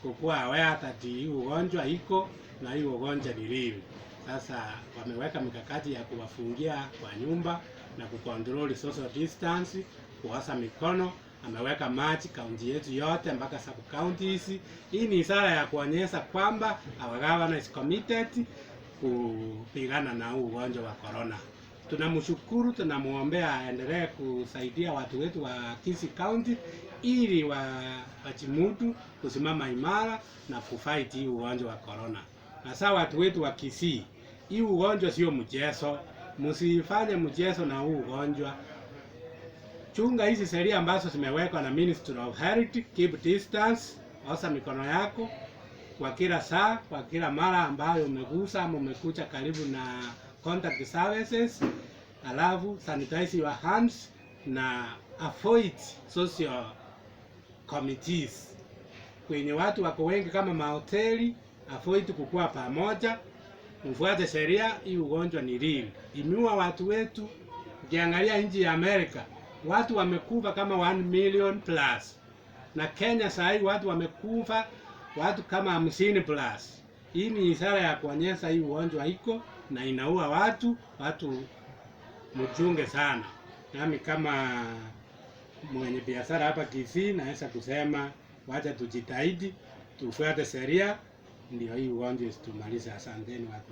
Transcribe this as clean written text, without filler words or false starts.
kukuwa aware that hii ugonjwa iko na hii ugonjwa ni real. Sasa wameweka mikakati ya kuwafungia kwa nyumba na kucontrol social distance, kuosha mikono. Ameweka maji kaunti yetu yote mpaka sub counties. Hii ni ishara ya kuonyesha kwamba our governor is committed kupigana na huu ugonjwa wa corona. Tunamshukuru, tunamuombea aendelee kusaidia watu wetu wa Kisii County ili wajimudu kusimama imara na kufight hii ugonjwa wa corona. Hasa watu wetu wa Kisii, hii ugonjwa sio mchezo, msifanye mchezo na huu ugonjwa. Chunga hizi sheria ambazo zimewekwa na Ministry of Health, keep distance, osha mikono yako kwa kila saa, kwa kila mara ambayo umegusa ama umekuja karibu na contact services, alafu sanitize your hands na avoid social committees. Kwenye watu wako wengi kama mahoteli, avoid kukua pamoja, mfuate sheria. Hii ugonjwa ni real, imeua watu wetu. Ukiangalia nchi ya Amerika watu wamekufa kama 1 million plus, na Kenya saa hii watu wamekufa watu kama 50 plus. Hii ni ishara ya kuonyesha hii ugonjwa iko na inaua watu. Watu mchunge sana. Nami kama mwenye biashara hapa Kisii naweza kusema wacha tujitahidi tufuate sheria, ndio hii ugonjwa isitumalize. Asanteni watu.